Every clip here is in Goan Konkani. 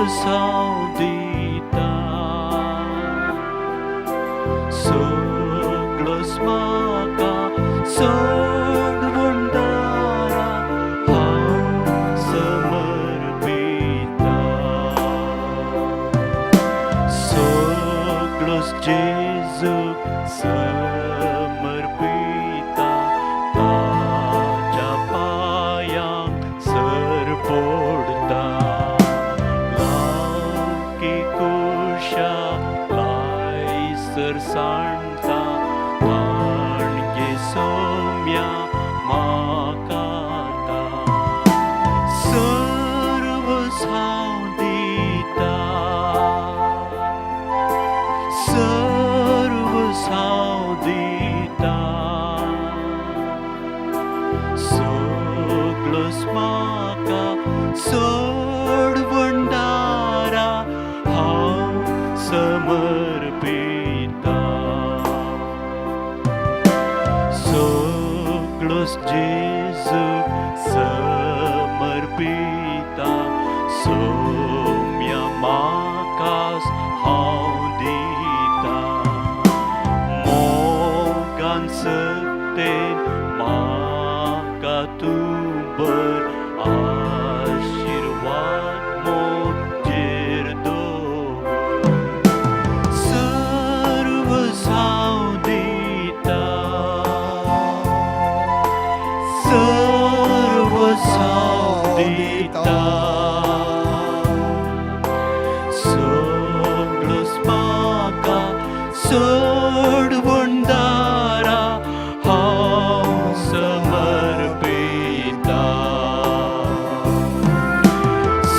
हांव दिता सगळोच म्हाका सोडवणदारा हांव समर्पिता सगळोच जेजूक समर्पिता ताच्या पायांक सरपडता लावकी कुशा लायसर सांडता ताणगे सोम्या म्हाका सर्वस हांव दिता सर्वस हांव दिता सगळोच म्हाका सोडवणदारा हांव समर्पिता सगळोच जेजूक समर्पिता सोम्या म्हाकाच हांव दिता मोगान सत्तेन म्हाका तूं बर आशिर्वाद म्हजेर दवर सर्वस हांव दिता सर्वस हांव दिता सगळोच म्हाका सोडवणदारा हांव समर्पिता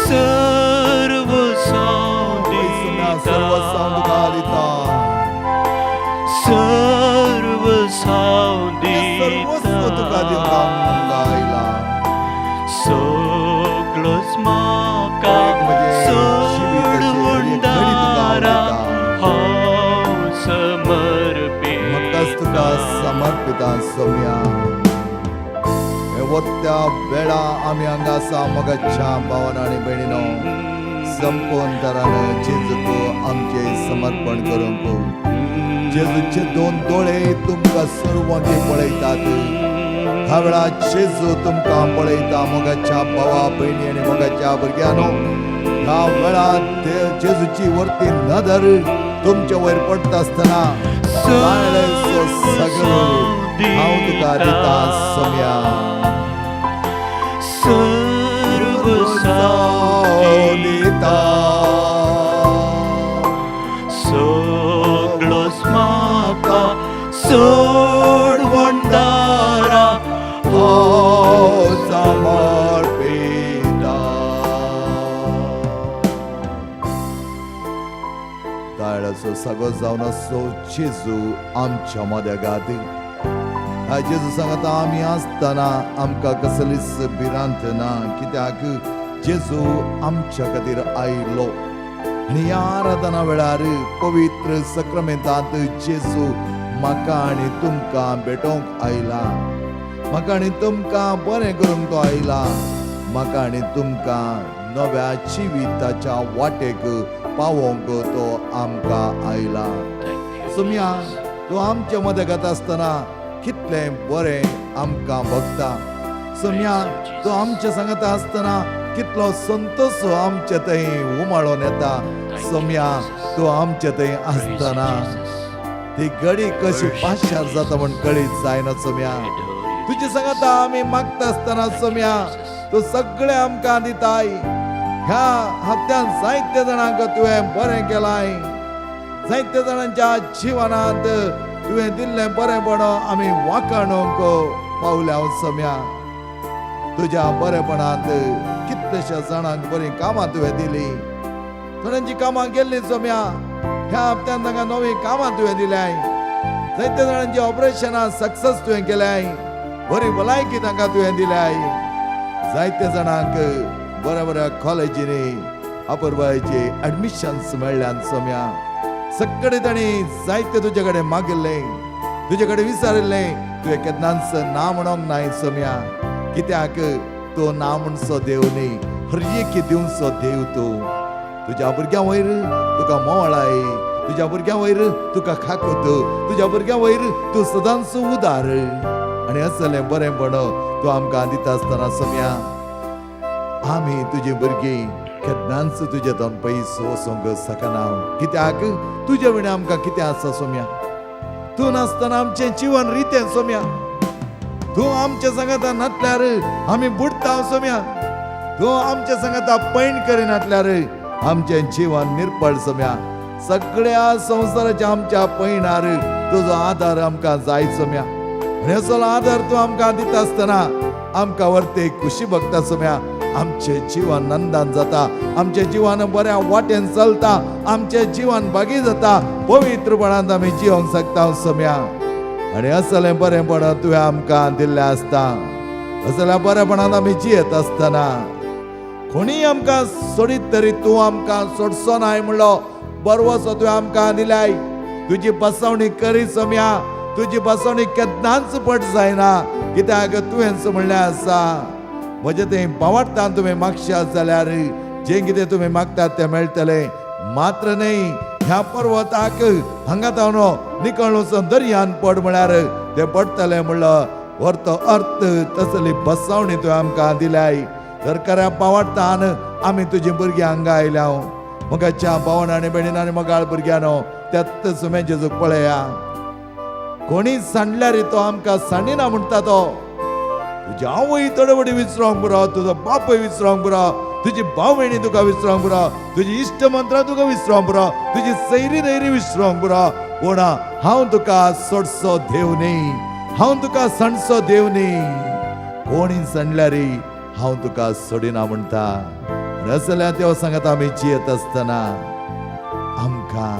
सर्वस हांव सर्वस हांव तुका दिता दिता सर्वस हांव सर्वस्व तुका दिता दिता गायला सगळोच म्हाका एक म्हजें जिविताचें एक घडी तुका हांव सोडवणदारा दिता. हांव म्हाकाच तुका समर्पिता समर्पिता सोम्या हे वत्या वेळा आमी हांगा आसा मोगाच्या भावान आनी भयणीनो संपूर्ण तरान जेजूक आमचें समर्पण करूंक. जेजूचे दोन दोळे तुमकां सर्वांकी पळयतात. ह्या वेळार जेजू तुमकां पळयता मोगाच्या भावा भयणी आनी मोगाच्या भुरग्यांनो. ह्या वेळार जेजूची वरती नदर तुमच्या वयर पडटा आसतना बायलेचो सगळो हांव तुका दिता सोम्या. सर्वस हांव दिता सगळोच म्हाका सोडवणदारा हांव समर्पिता. दाळाचो सगळो जावन आसो जेजू आमच्या मदेगात. ह्या जेजू सांगता आमी आसतना आमकां कसलीच भिरांत ना, कित्याक जेजू आमच्या खातीर आयलो आनी ह्या आराधना वेळार पवित्र सक्रमेंतांत जेजू म्हाका आनी तुमकां भेटोवंक आयला. म्हाका आनी तुमकां बरें करूंक तो आयला. म्हाका आनी तुमकां नव्या जिविताच्या वाटेक पावोवंक तो आमकां आयला. सोम्या, तूं आमच्या मदगत आसतना कितलें बरें आमकां भोगता. सोम्या, तूं आमच्या सांगाता आसतना कितलो संतोष आमच्या थंय उमाळोन येता. सोम्या, तूं आमच्या थंय आसतना ती घडी कशी पाशार जाता म्हण कळीत जायना. सोम्या, तुजे सांगाता आमी मागता आसतना सोम्या तूं सगळें आमकां दिताय. ह्या हप्त्यान जायते जाणांक तुवें बरें केलाय. जायते जाणांच्या जिवनांत तुवें दिल्लें बरेंपण आमी वाखाणूंक पावल्या. सोम्या, तुज्या बरेपणांत कितलेश्या जाणांक बरीं कामां तुवें दिलीं. थोड्यांची कामां गेल्लीं सोम्या, ह्या हप्त्यान तांकां नवीं कामां तुवें दिल्याय. जायते जाणांची ऑपरेशनां सक्सेस तुवें केल्याय. बरी भलायकी तांकां तुवें दिल्याय. जायते जाणांक बऱ्या बऱ्या कॉलेजींनी अपुरबायेचे एडमिशन्स मेळ्ळ्यान. सोम्या, सगळे तांणी जायते तुजे कडेन मागिल्लें, तुजे कडेन विचारिल्लें, तुवें केन्नाच ना म्हणोंक नाय सोम्या, कित्याक तूं ना म्हणचो देव न्ही, हर एक दिवचो देव तूं. तुज्या भुरग्यां वयर तुका मोवळाय, तुज्या भुरग्यां वयर तुका खाकोत, तुज्या भुरग्यां वयर तूं सदांच उदार. आनी असलें बरेंपण तूं आमकां दिता आसतना सोम्या, आमी तुजी भुरगीं केन्नाच तुजे दोन पयस वचूंक शकना. कित्याक तुजे विणें आमकां कितें आसा सोम्या? तूं नासतना आमचें जिवन रितें सोम्या. तूं आमच्या सांगाता नातल्यार आमी बुडटा सोम्या. तूं आमच्या सांगाता पैण करिनातल्यार आमचें जिवन निर्पळ सोम्या. सगळ्या संवसाराच्या आमच्या पैणार तुजो आदार आमकां जाय सोम्या. आनी असलो आदार तूं आमकां दिता आसतना आमकां वरते खुशी भोगता सोम्या. आमचें जिवन नंदान जाता, आमचें जिवन बऱ्या वाटेन चलता, आमचें जिवन बागी जाता, पवित्रपणान आमी जिवंक शकता सोम्या. आनी असलें बरेंपण तुवें आमकां दिल्लें आसता. असल्या बरेपणान आमी जियेत आसतना कोणीय आमकां सोडीत तरी तूं आमकां सोडचो नाय म्हणलो बरवसो तुवें आमकां दिलाय. तुजी बसवणी करी सोम्या, तुजी बसवणी केन्नाच पट जायना. कित्याक तुवेंच म्हणलें आसा, म्हजें तें बावडटान तुमी मागशात जाल्यार जें कितें तुमी मागतात तें मेळटलें. मात्र न्हय ह्या पर्वताक हांगा तावन निकळ वचून दर्यान पड म्हळ्यार तें पडटलें म्हणलो वर्तो अर्थ. तसली बसवणी तुवें आमकां दिल्याय. तर खऱ्या पावडटान आमी तुजी भुरगीं हांगा आयल्या. म्हज्या भावना आनी भयणीन आनी मोगाळ भुरग्यांनो, त्याच सुमे जेजूक पळया. कोणी सांडल्यार तो आमकां सांडिना म्हणटा तो. तुजी आवय थोडे वडी विसरोंक पुरो, तुजो बापूय विसरोंक पुरो, तुजी भाव भयणी तुका विसरोंक पुरो, तुजी इश्ट मंत्रां तुका विसरोंक पुरो, तुजी सैरी दैरी विसरोंक पुरो, पूण हांव तुका सोडचो देव न्ही, हांव तुका सांडचो देव न्ही. कोणी सांडल्यार हांव तुका सोडिना म्हणटा. आनी असल्या देव सांगता आमी जियेत आसतना आमकां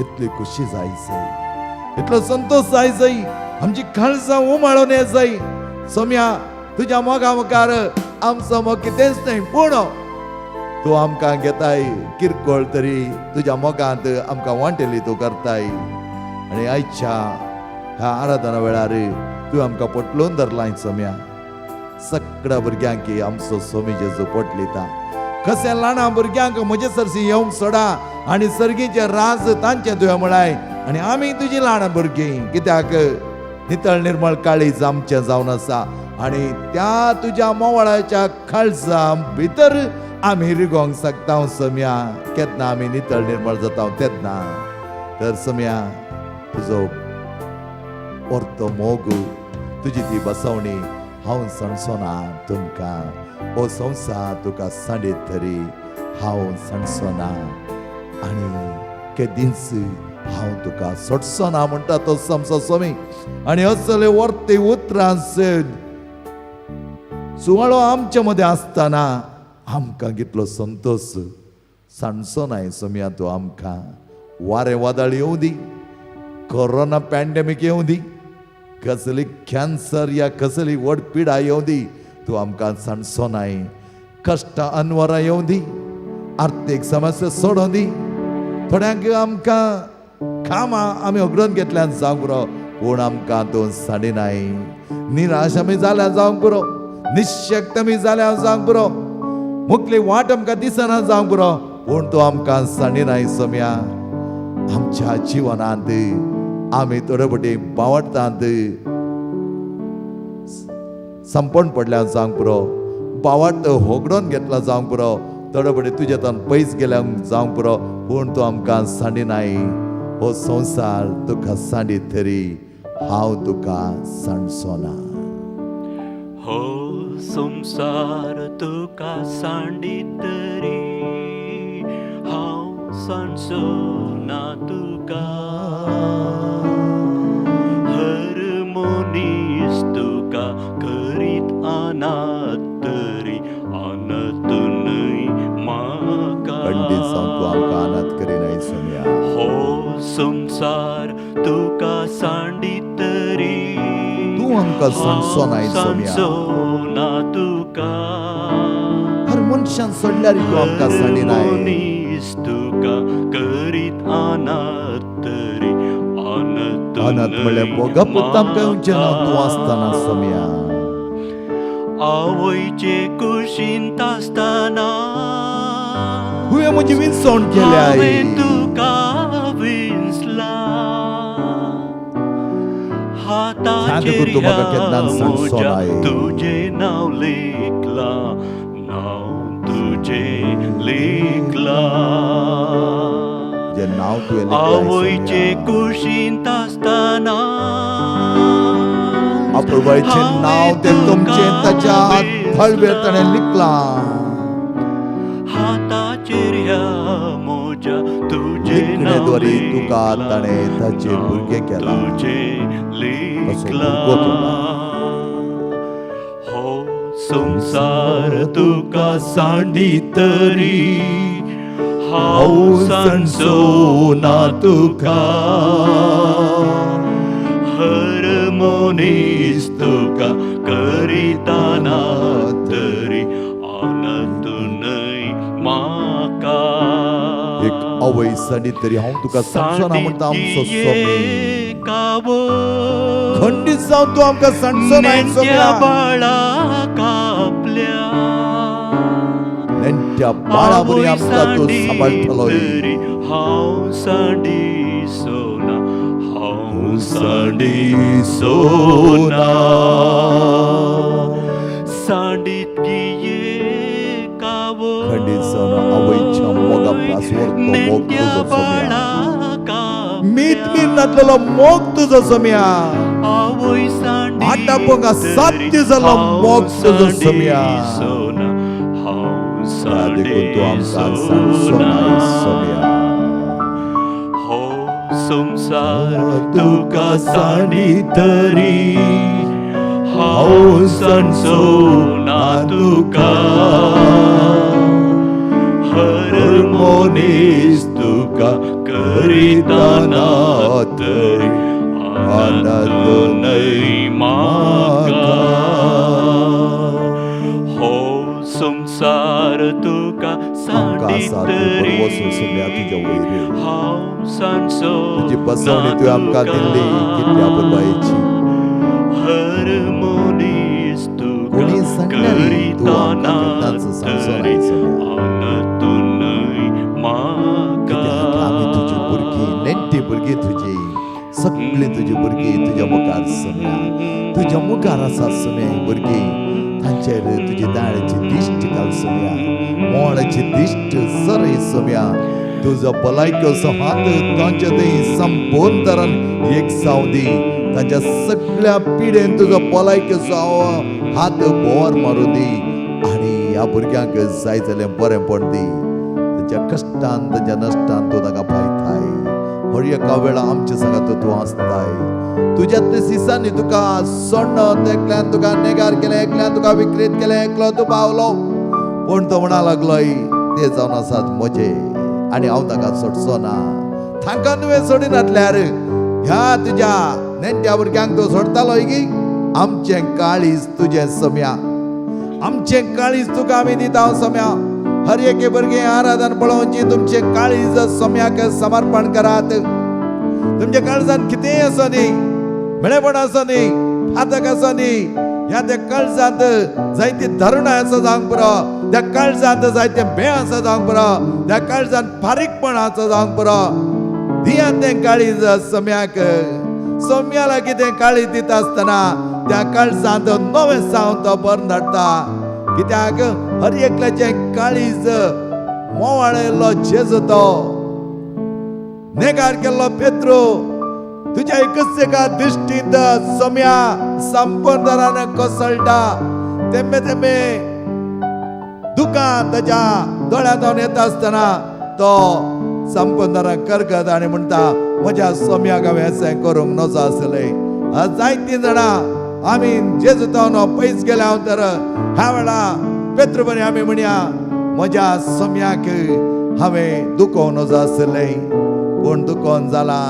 इतली खुशी जाय जाय, इतलो संतोश जाय जाय, आमची काळजां उमाळून येत जाय. सोम्या, तुज्या मोगा मुखार आमचो मोग कितेंच न्हय, पूण तूं आमकां घेताय किरकोळ तरी तुज्या मोगांत आमकां वांटेली तूं करताय. आनी आयच्या ह्या आराधना वेळार तूं आमकां पोटलोवन धरलाय सोम्या. सगळ्या भुरग्यांक आमचो सोमी जेजू पोटलिता. कशें ल्हान भुरग्यांक म्हजे सरशी येवंक सोडा आनी सर्गीचे राज तांचे तुवें म्हळाय. आनी आमी तुजी ल्हान भुरगीं, कित्याक नितळ निर्मळ काळीज आमचें जावन आसा. आनी त्या तुज्या मोवळाच्या काळजा भितर आमी रिगोंक शकता सोम्या. केन्ना आमी नितळ निर्मळ जाता तेन्ना. तर सोम्या, तुजो परतो मोग, तुजी ती बसवणी हांव सांडचो ना तुमकां. हो संवसार तुका सांडीत तरी हांव सांडचो ना, आनी केदींच हांव तुका सोडचो ना म्हणटा तो आमचो स्वामी. आनी असले वर्ते उतरां सुवाळो आमच्या मदें आसतना आमकां कितलो संतोश सांडचो नाय सोम्या तूं आमकां. वारें वादळ येवं दी, कोरोना पॅन्डेमीक येवं दी, कसली कॅन्सर या कसली व्हड पिडा येवं दी, तूं आमकां सांडचो नाय. कश्टां अनवरां येवं दी, आर्थीक समस्या सोडों दी, थोड्यांक आमकां कामां आमी उगडून घेतल्यान जावंक पुरो, पूण आमकां तूं सांडिनाय. निराश आमी जाल्या जावंक पुरो, निशक्त आमी जाल्या जावंक पुरो, मुखली वाट आमकां दिसना जावंक पुरो, पूण तूं आमकां सांडिनाय सोम्या. आमच्या जिवनांत आमी थोडे फावटी बावडटात संपण पडल्या जावंक पुरो, बावट होगडोन घेतला जावंक पुरो, थोडे फावटी तुज्या तान पयस गेल्या जावंक पुरो, पूण तूं आमकां सांडिनाय. हो संवसार तुका सांडीत तरी हांव तुका सांडचो ना. हो संवसार तुका सांडीत तरी हांव सांडचो ना तुका. हर मनीस तुका करीत अनाथ तरी अनाथ न्हय म्हाका. खंडीत जावन तूं आमकां अनाथ करिनाय सोम्या. हो संवसार तुका सांडीत तरी तूं आमकां सांडचो नाय सोम्या. सांडचो ना तुका. हर मनशान सोडल्यार तूं आमकां सांडिनाय. मनीस तुका करीत अनाथ तरी अनाथ अनाथ म्हणल्यार भोगप आमकां येवचें ना तूं आसतना सोम्या. आवयचे कुशींत आसतना तुवें तुवें म्हजी विनसवण केल्या. हांवें तुका विंचला. हाताचेर देखून तूं म्हाका केन्नाच ह्या सांडचो म्हज्या नाय. तुजें नांव लिखलां, नांव तुजें लिखलां. जें नांव तुवें लिखलां आवयचे सोम्या. कुशींत आसतना अपुरबायेचें नांव तें तुमचें ताच्या थळवेर ताणें लिखलां. हाताचेर ह्या म्हज्या तुजें नांव लिखणेद्वारे तुका लिखलां, ताणें ताचें नांव भुरगें केलां. तुजें तसो लिखलां. भुरगो केला. हो संवसार तुका सांडी तरी हांव सांडचो ना तुका. हर मनीस तुका करिताना तरी आनंद न्हय म्हाका. एक आवय सांडीत तरी हांव तुका सांडचो ना म्हणटा आमचो स्वामी. खंडीत जावन तूं आमकां सांडचो ना सोम्या. बाळा कापल्या नेणट्या बाळा बरी आमकां तूं सांबाळटलो. हांव सांडी सोना, हांव सांडी सोना. सांडीत गिये कावो खंडीत जावन आवयच्या मोगा प्रास व्हर तो मोग तुजो सोम्या. मीत मीर नातलेलो मोग तुजो सोम्या. आवय सांडी आटापोंगा साध्य जालो मोग तुजो सोम्या. सोना, हांव देखून तूं सांडी आमकां सांडचो नाय सोम्या. हो संवसार तुका सांडी तरी हांव सांडचो ना तुका. हर मनीस तुका करिताना तरी आनंद न्हय म्हाका. हो संवसार तुका आमकां सांडी आसा तूं तरी बरवसो सोम्या तुज्या वयर. हांव सांडचो तुजी बसवणी ना तुवें आमकां तुका. दिल्ली कितल्या अपुरबायेची. हर मनीस तुका कोणी सांगणार तूं आमकां करिताना केन्नाच सांडचो तरी नाय सोम्या. आनंद न्हय म्हाका. कित्याक आमी तुजी भुरगीं, नेणटी भुरगीं तुजी, सगळीं तुजी भुरगीं तुज्या मुखार सोम्या. तुज्या मुखार आसा सोम्या हीं भुरगीं. तांचेर तुजी दाळ्याची दिश्ट घाल सोम्या, मोळाची दिश्ट सरय सोम्या. तुजो भलायकेचो हात तांचे थंय संपूर्ण तरान एक जावं दी. तांच्या सगळ्या पिडेन तुजो भलायकेचो हात भोंवर मारूं दी आनी ह्या भुरग्यांक जाय जाल्यार बरेंपण दी. तांच्या कश्टान तांच्या नश्टान तूं तांकां पायताय. हर एका वेळा आमच्या सांगात तूं आसताय. तुज्यातले सिसांनी तुका सोडलो, एकल्यान तुका नेगार केलें, एकल्यान तुका विक्रीत केलें, एकलो तूं पावलो. पूण तो म्हणा लागलो ते जावन आसात म्हजे आनी हांव तांकां सोडचो ना. तांकां तुवें सोडिनातल्यार ह्या तुज्या नेणट्या भुरग्यांक तूं सोडटालो की. आमचें काळीज तुजें सोम्या, आमचें काळीज तुका आमी दिता सोम्या. हर एके भुरगें आराधन पळोवची तुमचें काळीज सोम्याक समर्पण करात. तुमच्या काळजान कितेंय आसो न्ही, मेळेपण आसो न्ही, फातक आसो न्ही, ह्या त्या काळजांत जायती धरणां आसा जावंक पुरो, त्या काळजांत जायते बें आसा जावंक पुरो, त्या काळजांत फारीकपण आसा जावंक पुरो. दियात तें काळीज सोम्याक. सोम्या लागीं तें काळीज दिता आसतना त्या काळजांत नवें सावन तो भरून धाडटा. कित्याक हर एकल्याचें काळीज मोवाळयल्लो जेजू तो नेगार केल्लो पेत्रो तुज्या एकच एका दृश्टींत सोम्या संपूर्ण कोसळटा. तेंबे तेंबे दुकान ताच्या दोळ्यांत जावन येता आसतना तो संपूर्ण करगत आनी म्हणटा म्हज्या सोम्याक हांवें अशें करूंक नजो आसलें. जायतीं जाणां आमी जेजू तावन पयस गेल्या तर ह्या वेळा पेत्रू बरी आमी म्हणया म्हज्या सोम्याक हांवें दुखोवंक नजो आसलें. पूण दुखोवन जालां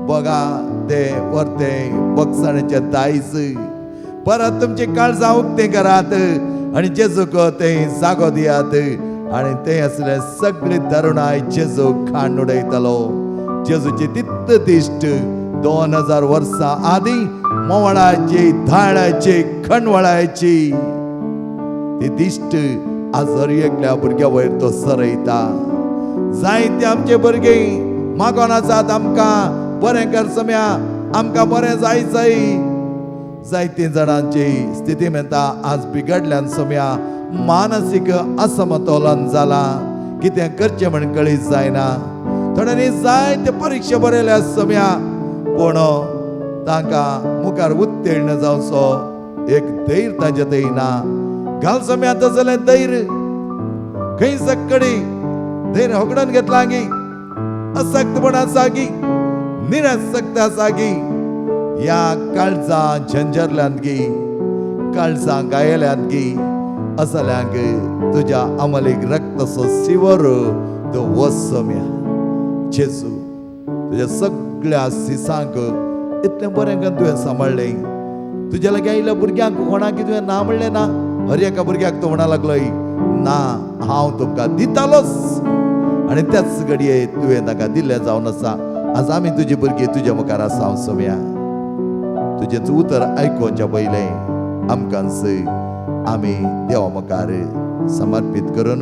बघा ते वरते बगसाणेचे दायज. परत तुमची काळजां उक्तें करात आनी जेजूक तें जागो दियात. आनी तें आसलें सगळी तरुणाय जेजू खाण उडयतालो. जेजूची तित्त दिश्ट 2000 वर्सां आदीं मोवळाची, धाळाची, खणवळाची ती दिश्ट आज हर एकल्या भुरग्या वयर तो सरयता. जायते आमचे भुरगे मागोन आसात आमकां बरें कर सम्या, आमकां बरें जाय जाय. जायते जाणांची स्थिती म्हणटा आज बिगडल्यान सम्या, मानसीक असमतोलन जाला, कितें करचें म्हण कळीत जायना. थोड्यांनी जायते परिक्षा बरयल्या सम्या, पूण तांकां मुखार उत्तीर्ण जावचो एक धैर्य तांचे थंय ना. घाल सम्या तसलें धैर्य, खंय सकडी धैर्य होगडून घेतलां गी, असक्तपण आसा गी, निरासक्त आसा गी, ह्या काळजां झंझरल्यांत गी, काळजां गायल्यांत गी, असल्यांक तुज्या अमलीक रक्ताचो सिवर तो वच सम्या. जेजू तुज्या सगळ्या सिसांक इतलें बरें करून तुवें सांबाळ्ळें. तुज्या लागीं आयिल्ल्या भुरग्यांक कोणाक तुवें ना म्हणलें ना. हर एका भुरग्याक तूं म्हणा लागलोय ना हांव तुमकां दितालोच, आनी त्याच घडये तुवें ताका दिल्लें जावन आसा. आज आमी तुजी भुरगीं तुज्या मुखार आसा हांव सम्या. तुजें उतर आयकुच्या पयलें आमकांच आमी देवा मुखार समर्पीत करून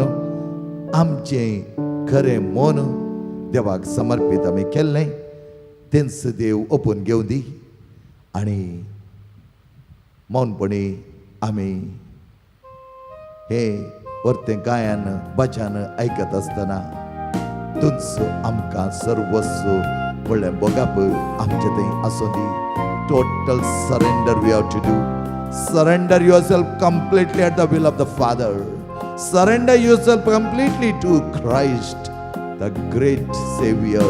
आमचें खरें मन देवाक समर्पीत आमी केल्लें तेंच देव ओपून घेवं दी. आनी मौनपणी आमी हे परतें गायन भजन आयकत आसतना तुंच आमकां सर्वस्व म्हणलें भोगप आमचें थंय आसूं दी. Total surrender we have to do. Surrender yourself completely at the will of the Father. Surrender yourself completely to Christ, the great Savior,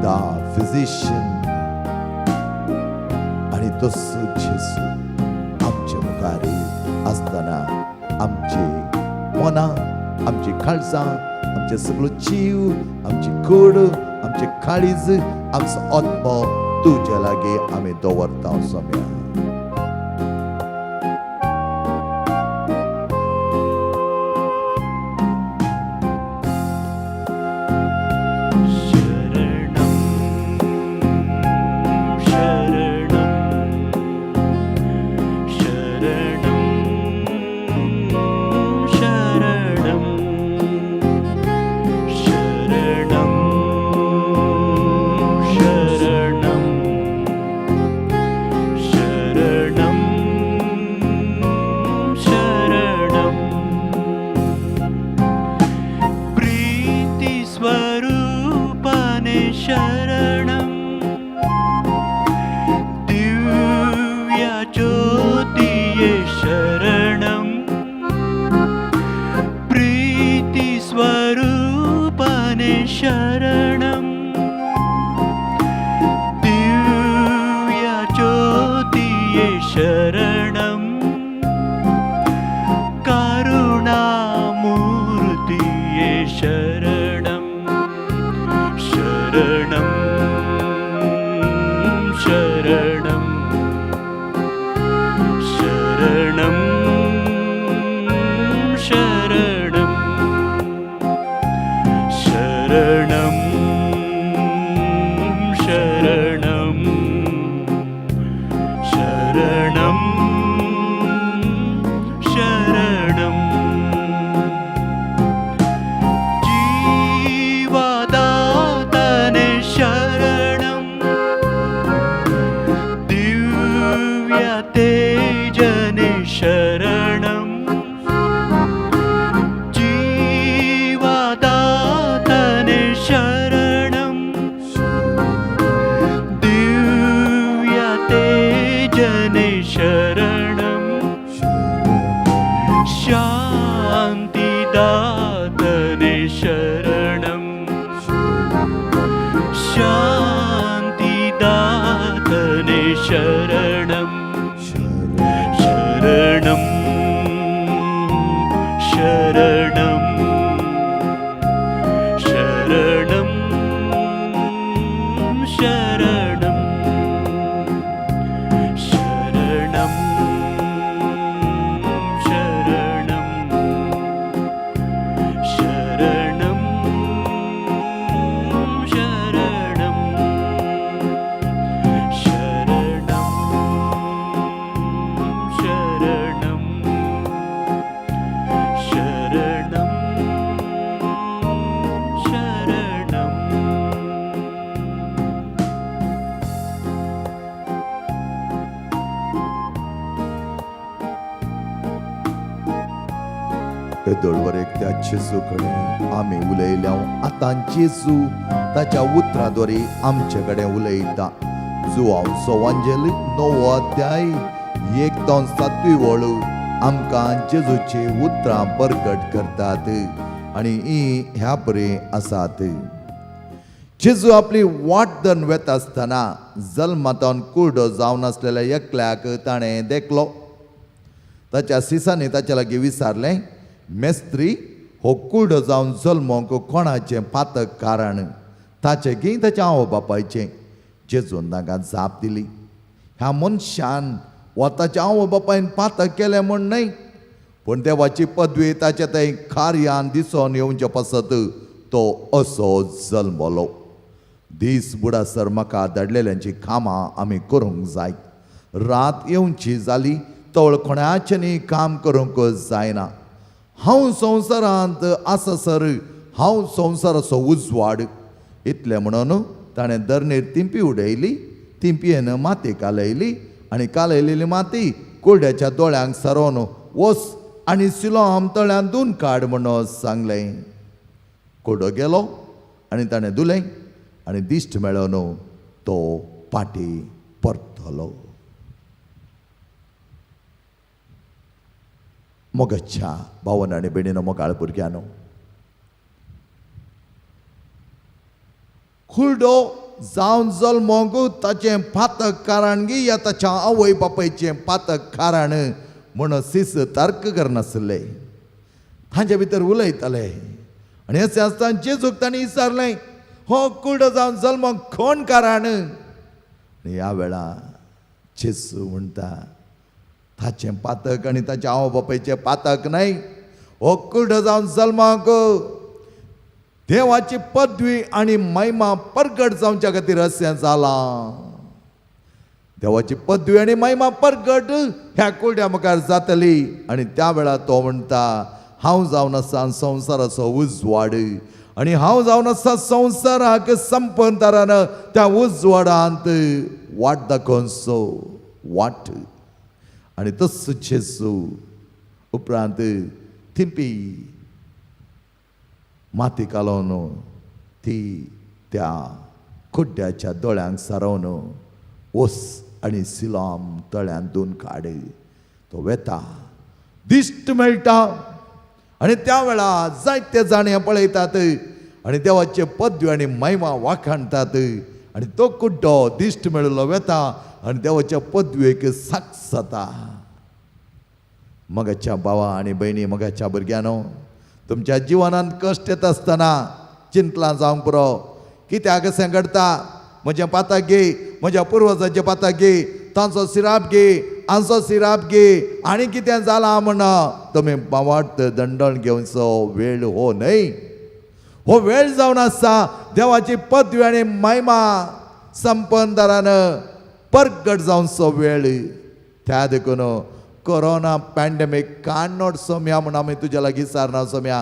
the physician. आनी तसो जेजू आमचे मुखार आसतना आमची मनां, आमची काळजां, आमचे सगळो जीव, आमची कूड, आमचे काळीज, आमचो आत्मो तुज्या लागीं आमी दवरता सोम्या. शरणं शरणं शरणं शरणं शरणं शरणं शरणं शरणं प्रीतिस्वरूपने शरणं दिव्यज्योतिये शरणं प्रीतिस्वरूपने शरणं दिव्यज्योतिये शरणं करुणामूर्तिये शरणं शरणं शरणं शरणं शरणं शरणं शरणं शरणं शरणं जीवदातने शरणं दिव्यतेजने शरणं जीवदातने शरणं दिव्यतेजने शरणं शांतिदातने शरणं शांतिदातने शरणं शरणं शरणं शरणं शरणं शरणं येदोळवर एक त्या जेजू कडेन आमी उलयल्या. आतां जेजू ताच्या उतरां द्वारे आमचे कडेन उलयता. जुवांवचो वांजेल 9वो अध्याय 1 ते 7वी वळ आमकां जेजूची उतरां परगट करतात आनी ही ह्या परी आसात. जेजू आपली वाट धरून वेता आसतना जल्मांतावन कुर्डो जावन आसलेल्या एकल्याक ताणें देखलो. ताच्या सिसांनी ताच्या लागीं विचारलें, मेस्त्री, हो कुर्डो जावन जल्मोंक कोणाचें पातक कारण, ताचें की ताच्या आवय बापायचें? जेजून तांकां जाप दिली, ह्या मनशान वा ताच्या आवय बापायन पातक केलें म्हूण न्हय, पूण देवाची पदवी ताच्या थंय कार्यान दिसून येवचे पासत तो असो जल्मलो. दीस बुडासर म्हाका धाडलेल्यांची कामां आमी करूंक जाय. रात येवची जाली तवळ कोणाच्यानी काम करूंक जायना. हांव संवसारांत आसासर हांव संवसाराचो उजवाड. इतलें म्हणून ताणें धरणीर तिंपी उडयली, तिंपयेन माती कालयली आनी कालयलेली माती कुर्ड्याच्या दोळ्यांक सारोवन वच आनी सिलोम तळ्यांत धुवन काड म्हणून सांगलें. कुर्डो गेलो आनी ताणें धुलें आनी दिश्ट मेळोवन तो पाटी परतलो. मोगाच्या भावन आनी भयणीनो, मोगाळ भुरग्यांनो, कुर्डो जावन जल्मोंक ताचें पातक कारण गी या ताच्या आवय बापायचें पातक कारण म्हूण सीस तर्क करनासले, तांचे भितर उलयताले. आनी अशें आसतना जेजूक तांणी विचारलें, हो कुर्डो जावन जल्मोंक कोण कारण? आनी ह्या वेळा जेजू म्हणटा, ताचें पातक आनी ताच्या आवय बापायचें पातक न्हय, हो कुर्डो जावन जल्माक देवाची पदवी आनी महिमा परगट जावच्या खातीर अशें जालां. देवाची पदवी आनी महिमा परगट ह्या कुर्ड्या मुखार जातली. आनी त्या वेळार तो म्हणटा, हांव जावन आसा संवसाराचो उजवाड आनी हांव जावन आसा संवसाराक संपंतरान त्या उजवाडांत वाट दाखोवचो वाट. आनी तसो जेजू उपरांत थिंपी माती कालोवन ती त्या कुड्ड्याच्या दोळ्यांक सारोवन वस आनी सिलोम तळ्यांत धुवन काड. तो वेता, दिश्ट मेळटा आनी त्या वेळार जायते जाण हें पळयतात आनी देवाचे पदवी आनी महिमा वाखाणटात. आनी तो कुड्डो दिश्ट मेळिल्लो वेता आनी देवाच्या पदवेक साक्ष जाता. मगाच्या भावा आनी भयणी, मगाच्या भुरग्यांनो, तुमच्या जिवनांत कश्ट येता आसतना चिंतलां जावंक पुरो, कित्याक अशें घडटा, म्हजें पातक घे, म्हज्या पुर्वजांचें पातक घे, तांचो सिराप घे, आमचो सिराप घे, आनी कितें जालां म्हण तुमी बावाट दंडण घेवचो वेळ हो न्हय. हो वेळ जावन आसा देवाची पदवी आनी महिमा संपंदरान परगट जावचो वेळ. त्या देखून कोरोना पॅन्डेमीक काणनोट सोम्या म्हूण आमी तुज्या लागीं सारना सोम्या,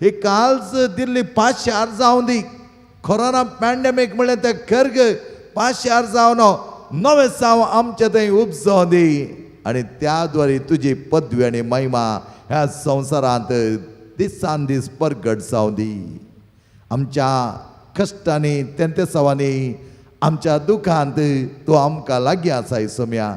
ही कालच दिल्ली 500 जावं दी. कोरोना पॅन्डेमीक म्हणलें तें खर्ग 500 जावन नवें साव आमचे थंय उपजावं दी आनी त्या द्वारे तुजी पदवी आनी महिमा ह्या संवसारांत दिसान दीस परगट जावं दी. आमच्या कश्टांनी तेंतेसावांनी आमच्या दुखांत तूं आमकां लागीं आसाय सोम्या.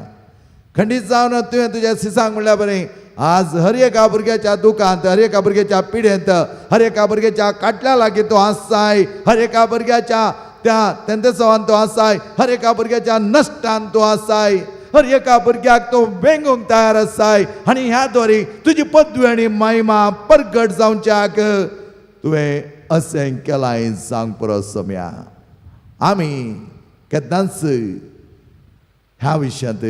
खंडीत जावन तुवें तुज्या सिसांक म्हणल्यार बरें, आज हर एका भुरग्याच्या दुखांत, हर एका भुरग्याच्या पिडेंत, हर एका भुरग्याच्या काटल्या लागीं तूं आसाय, हर एका भुरग्याच्या त्या तेंतेसावान तूं आसाय, हर एका भुरग्याच्या नश्टान तूं आसाय, हर एका भुरग्याक तूं वेंगूंक तयार आसाय. आनी ह्या द्वारे तुजी पदवी आनी महिमा परगट जावच्याक तुवें अशें केलां सांग पुरो सोम्या. आमी केन्नाच ह्या विशयांत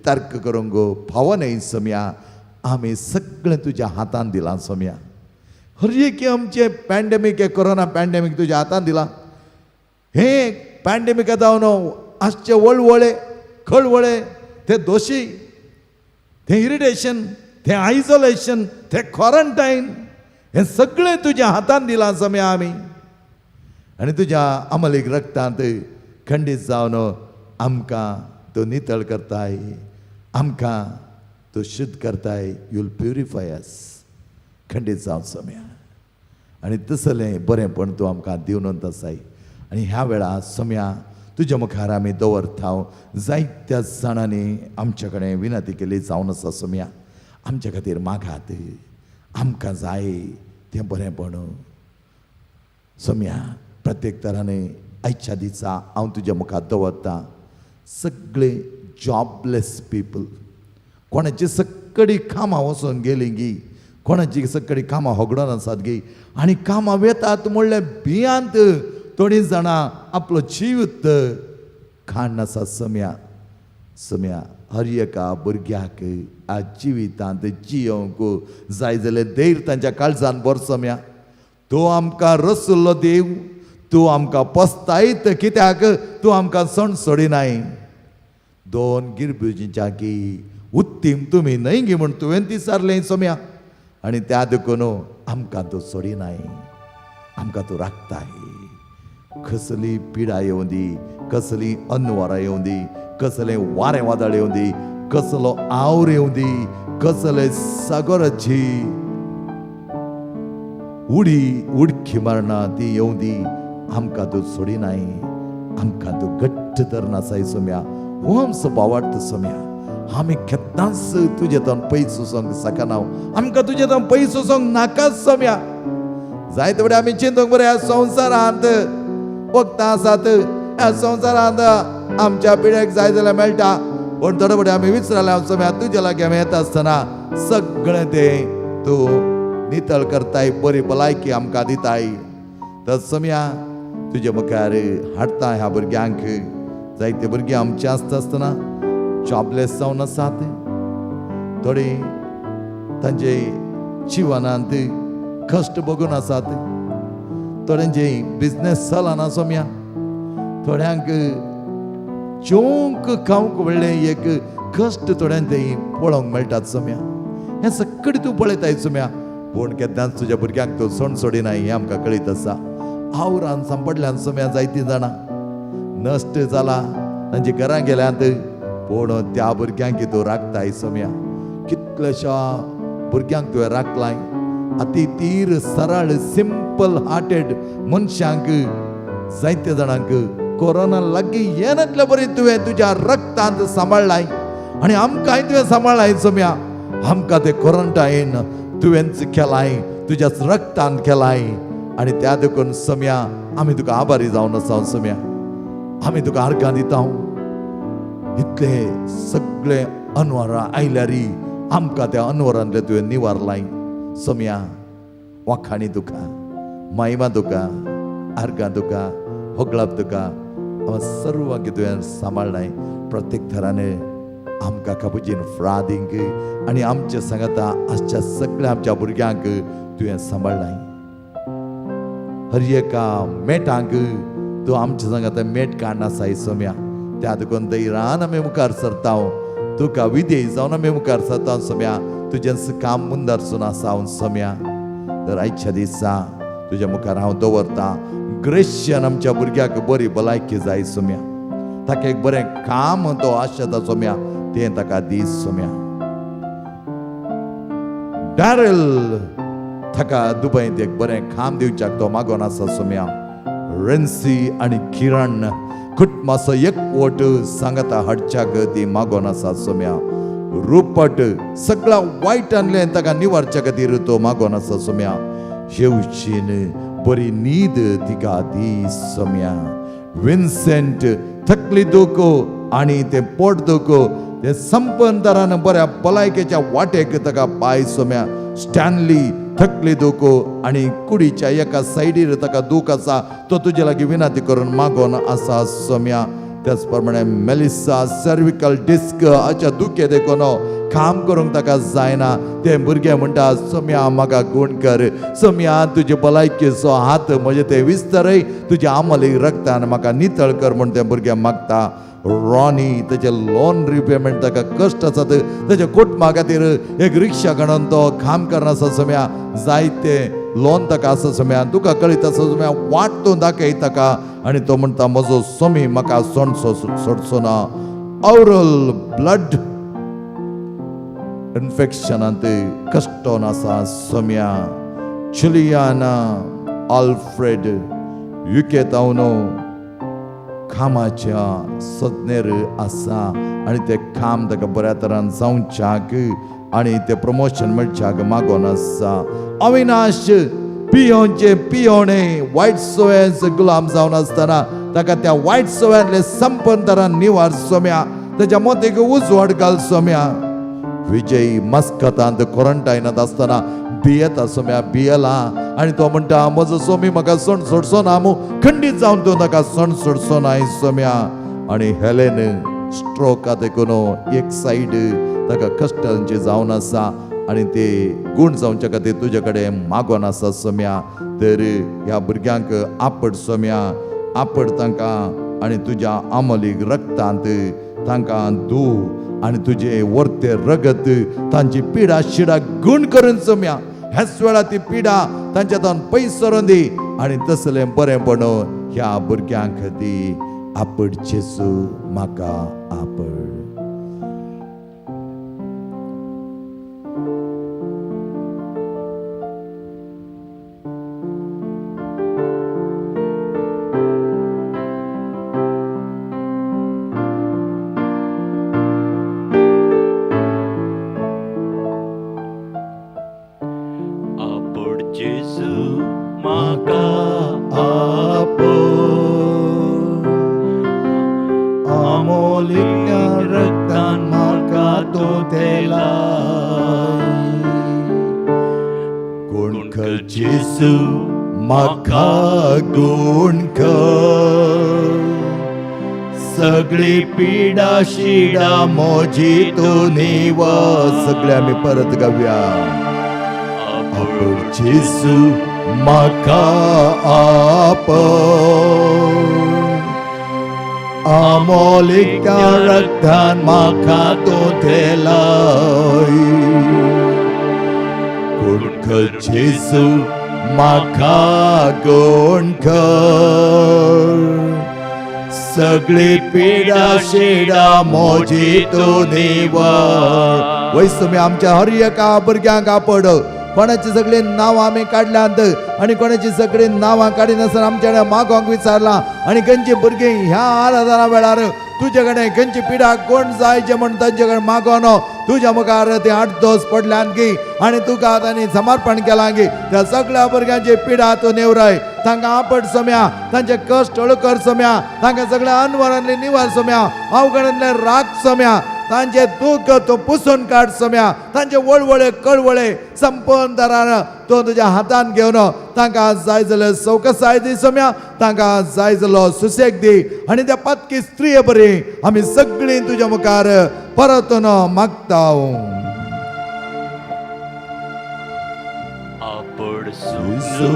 तर्क करूंक फावो न्हय सोम्या. आमी सगळें तुज्या हातान दिलां सोम्या. हर एक आमचें पॅन्डेमीक, हे कोरोना पॅन्डेमीक तुज्या हातान दिलां. हे पॅन्डेमिका जावन आसचे वळवळे खळवळे, ते दोशी, ते इरिटेशन, ते आयसोलेशन, ते क्वॉरंटायन, हें सगळें तुज्या हातान दिलां सोम्या आमी. आनी तुज्या अमलीक रक्तांत खंडीत जावन आमकां तूं नितळ करताय, आमकां तूं शुद्ध करताय. You will purify us. खंडीत जावं सोम्या. आनी तसलें बरेंपण तूं आमकां दिवन आसाय. आनी ह्या वेळार सोम्या तुज्या मुखार आमी दवरता. जायत्या जाणांनी आमच्या कडेन विनंती केली जावन आसा सोम्या, आमच्या खातीर मागात, आमकां जाय तें बरेंपण सोम्या. प्रत्येक तरांनी आयच्या दिसा हांव तुज्या मुखार दवरता सगळे जॉबलेस पिपल, कोणाची सगळीं कामां वचून गेलीं गी, कोणाची सगळीं कामां होगडोन आसात गी, आनी कामां वेतात म्हणल्यार भियांत थोडीं जाणां आपलो जिवीत खाण आसा सोम्या. सोम्या हर एका भुरग्याक आज जिवितांत जियोवंक जाय जाल्यार धैर्य तांच्या काळजान भर सोम्या. तूं आमकां रसुल्लो देव, तूं आमकां पस्तायत कित्याक तूं आमकां सण सोडिनाय. दोन गिरबुजींच्या की उत्तीम तुमी न्हय गी म्हूण तुवें ती सारलें सोम्या, आनी त्या देखून आमकां तूं सोडिनाय, आमकां तूं राखताय. कसली पिडा येवं दी, कसली अनवरां येवं दी, कसलें वारें वादळ येवं दी, कसलो आवर येवं दी, कसले सागराची उडी उडकी मारना ती येवं दी, आमकां तूं सोडिनाय, आमकां तूं घट्ट धरून आसाय सोम्या. हो आमचो भावार्थ सोम्या, आमी केन्नाच तुजे तोन पयस वचोंक शकना, आमकां तुजे तोन पयस वचोंक नाकाच सोम्या. जायते फुडें आमी चिंतूंक बरें ह्या संवसारांत वखदां आसात, ह्या संवसारांत आमच्या पिड्याक जाय जाल्यार मेळटा, पूण थोडे फुडें आमी विसरले सोम्या तुज्या लागीं आमी येता आसतना सगळें तें तूं नितळ करताय, बरी भलायकी आमकां दिताय. तर सोम्या तुज्या मुखार हाडटा ह्या भुरग्यांक. जायते भुरगीं आमचे आसता आसतना जॉबलेस जावन आसात, थोडीं तांचे जिवनांत कश्ट बघून आसात, थोड्यांचे बिजनेस चलना सोम्या, थोड्यांक जेवंक खावंक व्हडलें एक कश्ट थोड्यांक ते पळोवंक मेळटात सोम्या. हें सगळें तूं पळयताय सोम्या, पूण केन्नाच तुज्या भुरग्यांक तूं सोण सोडिनाय हें आमकां कळीत आसा. आवरान सांपडल्यान सोम्या जायतीं जाणां नश्ट जाला, तांची घरां गेल्यांत, पूण त्या भुरग्यांक तूं राखताय सोम्या. कितल्याश्या भुरग्यांक तुवें राखलाय, अती तीर सरळ सिंपल हार्टेड मनशांक, जायत्या जाणांक कोरोना लागीं येनातल्या बरी तुवें तुज्या रक्तांत सांबाळ्ळाय आनी आमकांय तुवें सांबाळ्ळाय सोम्या. आमकां तें क्वॉरंटायन तुवेंच केलाय, तुज्याच रक्तान केलाय, आनी त्या देखून सोम्या आमी तुका आभारी जावन आसा सोम्या. आमी तुका आर्गां दिता. इतले सगळे अनवरां आयल्यारी आमकां त्या अनवरांतले तुवें निवारलाय सोम्या. वाखाणी तुका, महिमा तुका, आर्गां तुका, होगळाप तुका, आमकां सर्वांक तुवें सांबाळ्ळाय. प्रत्येक थराने आमकां कापुजीन फ्रादींक आनी आमच्या सांगाता आजच्या सगळ्या आमच्या भुरग्यांक तुवें सांबाळ्ळाय. हर एका मेटांक तूं आमच्या सांगाता मेट काडना आसाय सोम्या. त्या देखून दैरान आमी मुखार सरता, तुका विधेय जावन आमी मुखार सरता सोम्या. तुजें काम मुंदारसून आसा सोम्या. तर आयच्या दिसा तुज्या मुखार हांव दवरता ग्रेशियन आमच्या भुरग्याक बरी भलायकी जाय सोम्या. ताका एक बरें काम तो आशेता सोम्या, तें ताका दीस सोम्या. डॅरल ताका दुबयंत एक बरें काम दिवच्याक तो मागोन आसा सोम्या. रेन्सी आनी किरण कुटुंबाचो एकवट सांगाता हाडच्याक ती मागोन आसा सोम्या. रुपट सगळ्या वायटांतल्यान ताका निवारच्या खातीर तो मागोन आसा सोम्या. येवचीन बरी न्हीद तिका दी सोम्या. विन्सेंट थकली दुखो आनी तें पोट दुखो तें संपंदरान बऱ्या भलायकेच्या वाटेक ताका पाय सोम्या. स्टॅनली थकली दुखो आनी कुडीच्या एका सायडीर ताका दूख आसा, तो तुजे लागीं विनंती करून मागोन आसा सोम्या. त्याच प्रमाणे मेलिसा सर्विकल डिस्क हाच्या दुखे देखून काम करूंक ताका जायना. तें भुरगें म्हणटा सोम्या म्हाका गूण कर, सोम्या तुजे भलायकेचो हात म्हजे ते विस्तारय, तुज्या आमली रक्तान म्हाका नितळ कर म्हूण तें भुरगें मागता. रॉनी तेजे लोन रिपेमेंट ताका कश्ट आसात, तेज्या कुटुंबा खातीर एक रिक्षा काडून तो काम करना आसा सोम्या. जायते लोन ताका आसा सोम्या, तुका कळीत आसा सोम्या, वाट तूं दाखय ताका. आनी तो म्हणटा म्हजो सोमी म्हाका सोडचो सोडचो ना. औरल ब्लड इन्फेक्शनांत कश्टोन आसा सोम्या. जुलियाना आल्फ्रेड युके तावन कामाच्या सदनेर आसा आनी तें काम ताका बऱ्या तरान जावच्याक आनी तें प्रमोशन मेळच्याक मागोन आसा. अविनाश पियोनचे पियोणे वायट सवयांचो गुलाम जावन आसतना ताका त्या वायट सवयांतले संपन्न तरान निवार सोम्या. ताच्या मोतीक उजवाड घाल सोम्या. विजय मस्कतांत क्वॉरंटायनांत आसतना भियेता सोम्या, भियेला आनी तो म्हणटा म्हजो सोमी म्हाका सण सोडचो ना मू, खंडीत जावन तूं ताका सण सोडचो ना सोम्या. आनी हेलेन स्ट्रोका देखून एक सायड ताका कश्टांचे जावन आसा आनी ते गूण जावच्या खातीर तुजे कडेन मागोन आसा सोम्या. तर ह्या भुरग्यांक आपड सोम्या, आपड तांकां आनी तुज्या आमलीक रक्तांत तांकां धू आनी तुजे वर्ते रगत तांची पिडा शिडा गूण करून सोम्या. ह्याच वेळा ती पिडा तांच्या तावन पयस सरोन दी आनी तसलें बरेंपण ह्या भुरग्यांक दी. आपड जेजू म्हाका आपड. आपड जेजू म्हाका आपड आमोलिक रक्तान म्हाका तूं तेलाय. गुण कर जेजू म्हाका गुण कर, सगळी पिडा शिडा मोजी तूं निवार. सगळे आमी परत गावया. आपड जेजू म्हाका आपड आमोलिक रक्तान म्हाका तूं तेलाय. गुण कर जेजू म्हाका गुण कर, सगळी पिडा शिडा मोजी तूं निवार. वयस तुमी आमच्या हर एका भुरग्यांक आपड. कोणाची सगळीं नांवां आमी काडल्यांत आनी कोणाची सगळीं नांवां काडिनासतना आमच्या कडेन मागोंक विचारलां आनी खंयची भुरगीं ह्या आराधना वेळार तुजे कडेन खंयची पिडा कोण जायचे म्हण तांचे कडेन मागोन तुज्या मुखार ते आठ दोस पडल्यान की आनी तुका तांणी समर्पण केलां की त्या सगळ्या भुरग्यांची पिडा तूं निवराय. तांकां आपट सोम्या, तांचे कश्ट हळू सोम्या, तांकां सगळ्या अनवरांतले निवार सोम्या, अवघडांतले राग सोम्या, तांचे दुःख तूं पुसून काड सोम्या, तांचे वळवळे कळवळे संपन्न दरान तूं तुज्या हातान घेवन तांकां जाय जाल्यार सवकसाय दी सोम्या, तांकां जाय जालो सुसेग दी आनी त्या पातकी स्त्रिये बरी आमी सगळीं तुज्या मुखार परतून मागता. आपड जेजू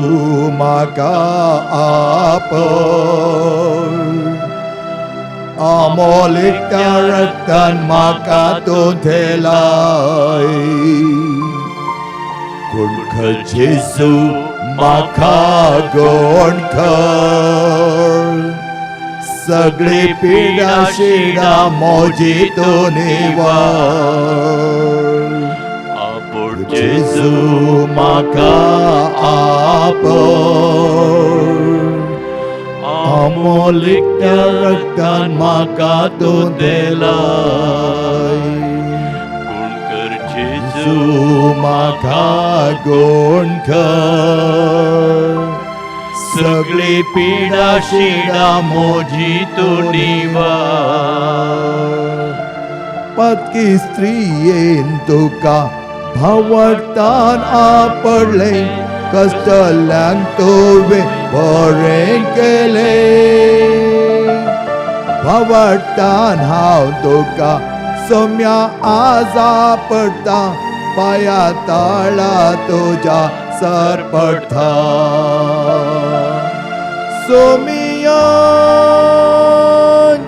म्हाका आपड आमोलिक रक्तान म्हाका तूं थेलाय. गुण कर जेजू म्हाका गुण कर, सगळी पिडा शिडा मोजी तूं निवार. आपड जेजू म्हाका आपड आमोलिक रक्तान म्हाका तूं दिलाय. गुण कर जेजू जेजू म्हाका गुण कर, सगळी पिडा शिडा मोजी तूं निवार. पातकी स्त्रियेन तुका भावार्थान आपडलें, कश्टल्यांक तुवें बरें केलें. भावार्थान हांव तुका सोम्या आज आपडटा, पांया ताळा तुज्या सरपडटा. सोमिया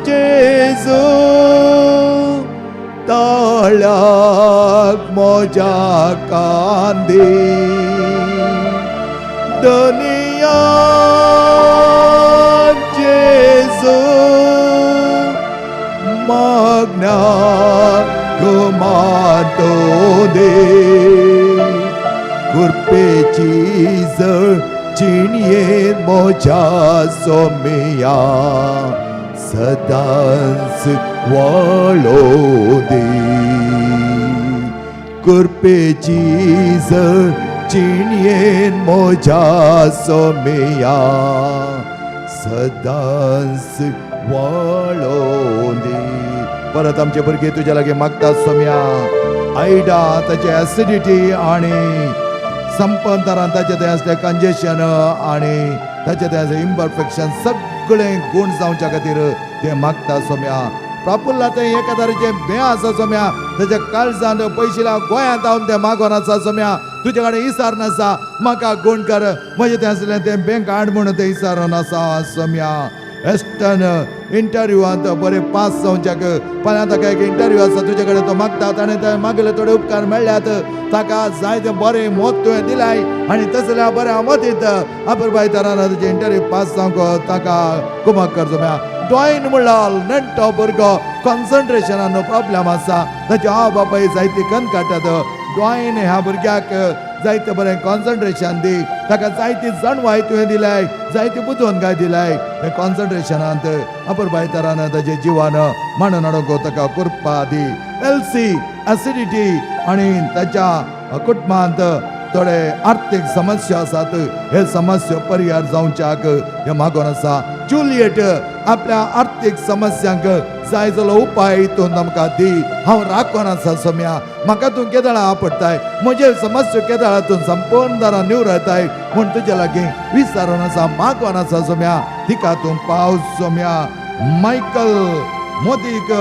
जेजू ताळ्याक म्हज्या कांदी, दनिया जेजू मागण्या गुमातो दे कुरपेची जळ जिणयेन म्हज्या सोम्या सदांच वळो दी कुरपेची जळ जिणयेन म्हज्या सोम्या सदांच वळो दी. परत आमचे भुरगे तुज्या लागीं मागतात सोम्या. आयडा ताचे एसिडिटी आनी संपंतरान ताचे थंय आसलें कंजेशन आनी ताचे थंय आसलें इम्परफेक्शन सगळें गूण जावच्या खातीर ते मागता सोम्या. प्रापुल्ला थंय एका तरेचें बें आसा सोम्या, ताच्या काळजांत पयशिल्या गोंयांत हांव तें मागोन आसा सोम्या. तुजे कडेन इसार नासा, म्हाका गूण कर, म्हजें थंय आसलें तें बें काड म्हणून तें इसारून आसा सोम्या. वेस्टर्न इंटरव्यूआंत बरें पास जावच्याक फाल्यां ताका एक इंटरव्यू आसा, तुजे कडेन तो मागता. ताणें थंय मागले थोडे उपकार मेळ्ळ्यात, ताका जाय तें बरें मत तुवें दिलाय आनी तसल्या बऱ्या मतींत अपुरबाय तरान तुजें इंटरव्यू पास जावंक ताका कुमक कर सोम्या. डॉयन म्हणल्यार नेण्टो भुरगो कॉन्सन्ट्रेशनान प्रॉब्लम आसा, ताचे आवय बापाय जायती कन काडटात. डॉयन ह्या भुरग्याक जायते बरें कॉन्सन्ट्रेशन दी, ताका जायती जाणवाय तुवें दिलाय, जायती बुदवंत काय दिलाय. हे कॉन्सन्ट्रेशनांत अपुरबाय तरान ताजे जिवान मांडून हाडूंक ताका कृपा दी. एलसी एसिडिटी आनी ताच्या कुटुंबांत थोडे आर्थीक समस्या आसात, हे समस्या परिहार जावच्याक हे मागोन आसा. जुलियट आपल्या आर्थीक समस्यांक जाय जालो उपाय हितून आमकां दी. हांव राखोन आसा सोम्या, म्हाका तूं केदळा आपडटाय, म्हजे समस्या केदळा तूं संपूर्ण दारां निवरताय म्हूण तुजे लागीं विचारून आसा, मागोन आसा सोम्या. तिका तूं पावस सोम्या. मायकल मोदीक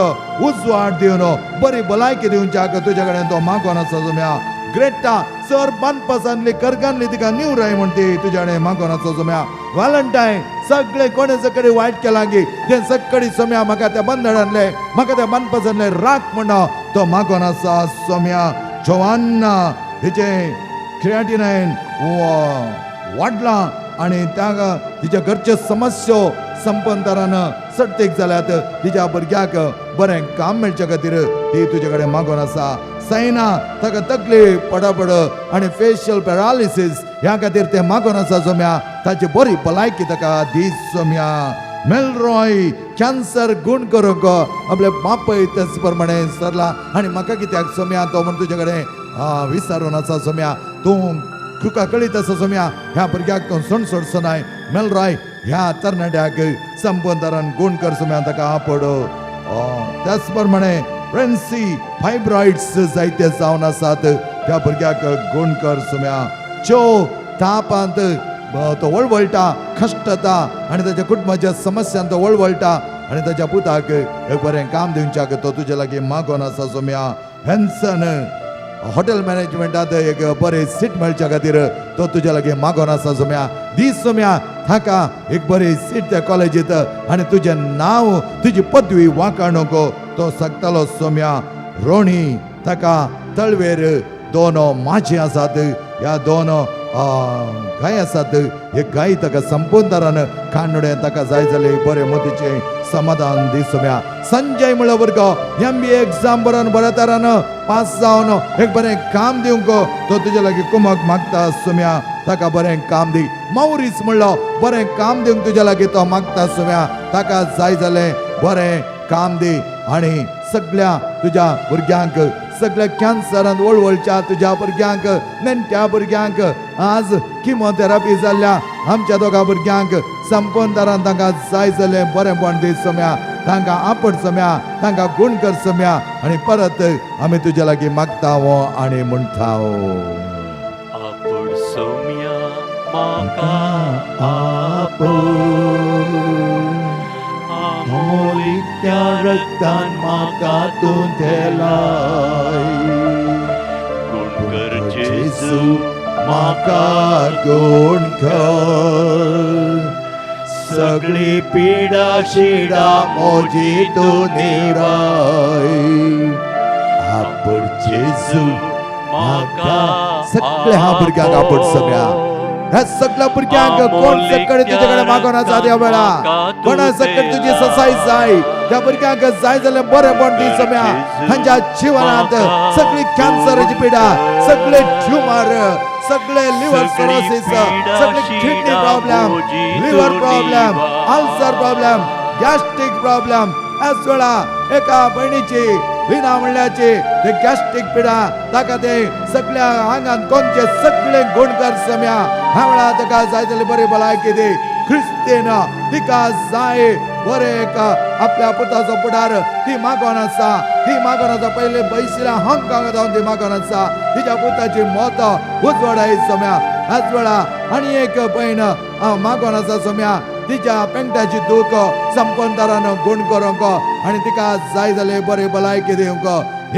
उजवाड दिवन बरी भलायकी दिवच्याक तुज्या कडेन तो मागोन आसा सोम्या. ग्रेटा सर बांदपासांतली करगानली तिका निवराय म्हण ती तुज्या कडेन मागोन आसा सोम्या. व्हॅलेंटायन सगळे कोणे सगळे वायट केलां गी तें सगळी सोम्या म्हाका त्या बंदडांतले म्हाका त्या बांदपासांतले राख म्हण तो मागोन आसा सोम्या. जोवान्ना हिचें क्रियाटिनायन वाडलां आनी त्या तिच्या घरच्यो समस्यो संपंतरान सट्टीक जाल्यात, तिच्या भुरग्याक बरें काम मेळचे खातीर ती तुजे कडेन मागोन आसा. सायना ताका तकली पडापड आनी फेशियल पॅरालिसीस ह्या खातीर तें मागोन आसा सोम्या. ताची बरी भलायकी ताका दीस सोम्या. मेलरॉय कॅन्सर गूण करूंक आपले बापय तेच प्रमाणे सरला आनी म्हाका कित्याक सोम्या तो म्हण तुजे कडेन विचारून आसा सोम्या. तूं तुका कळीत आसा सोम्या, ह्या भुरग्याक तूं सोण सोडचो नाय. मेलरॉय ह्या तरणाट्याक संपंतरान गूण कर सोम्या, ताका आपड. त्याच प्रमाणे रेन्सी फायब्रॉइड्स जायते जावन आसात, त्या भुरग्याक गूण कर सोम्या. चो तापांत तो वळवळटा, कश्टता आनी ताच्या कुटुंबाच्या समस्यांत तो वळवळटा आनी ताच्या पुताक एक बरें काम दिवच्याक तो तुजे लागीं मागोन आसा सोम्या. हॅन्सन हॉटेल मॅनेजमेंटांत एक बरें सीट मेळच्या खातीर तो तुज्या लागीं मागोन आसा सोम्या. दीस सोम्या ताका एक बरी सीट त्या कॉलेजींत आनी तुजें नांव तुजी पदवी वांकाणूंक तो शकतालो सोम्या. रोणी ताका तळवेर दोन माझी आसात, ह्या दोन गाय आसात, हे गाय ताका संपूर्ण कानडे ताका जाय जाले बरे मतीचें समाधान दी सोम्या. संजय म्हणलो भुरगो एमबीए एग्जाम बरोवन बऱ्या तरान पास जावन एक बरें काम दिवंक तो तुजे लागीं कुमक मागता सोम्या, ताका बरें काम दी. मावरीस म्हणलो बरें काम दिवंक तुज्या लागीं तो मागता सोम्या, ताका जाय जालें बरें काम दी. आनी सगळ्या तुज्या भुरग्यांक, सगळ्या कॅन्सरान वळवळच्या तुज्या भुरग्यांक, नेणट्या भुरग्यांक, आज किमोथेरपी जाल्ल्या आमच्या दोगा भुरग्यांक संपंतरान तांकां जाय जालें बरेंपण दी सोम्या, तांकां आपड सोम्या, तांकां गूण कर सोम्या. आनी परत आमी तुज्या लागीं मागता आनी म्हणटा, आपड सोम्या म्हाका आपड आमोलीक त्या रक्तान म्हाका तूं धेलाय, गुण कर जेजू जेजू म्हाका गुण कर, सगळी पिडा शिडा मोजी तूं निराय, आपड जेजू म्हाका सगळे ह्या भुरग्यांक आपड सगळ्या, ह्या सगळ्या भुरग्यांक कोण सगळे तुजे कडेन मागोन आसा त्या वेळा, कोणा सगळे तुजी ससाय जाय. त्या भुरग्यांक जाय जाल्यार बरेंपण दी सोम्या. तांच्या जिवनांत सगळी कॅन्सराची पिडा, सगळे ट्युमर, सगळे लिव्हर सिरोसिस, सगळे kidney problem, liver problem, ulcer problem, gastric problem. ह्याच वेळा एका भयणीची विना म्हणल्याची ते गॅस्ट्रीक पिडा, ताका ते सगळ्या आंगान कोणचे सगळे गुणकर सम्या. ह्या वेळा ताका जाय जाल्यार बरी भलायकी दी. क्रिस्तीन तिका जाय बरे एक आपल्या पुताचो पुडार ती मागोन आसा. ती मागोन आसा पयले बैशिल्या हाँगकाँग जावन ती मागोन आसा. तिच्या पुताची मत उजवाडाय सम्या. ह्याच वेळा आनी एक भयण मागोन आसा सम्या. तिच्या पेंगटाची दूख संपंदारान गुण करूंक आनी तिका जाय जाले बरे भलायकी दिवंक.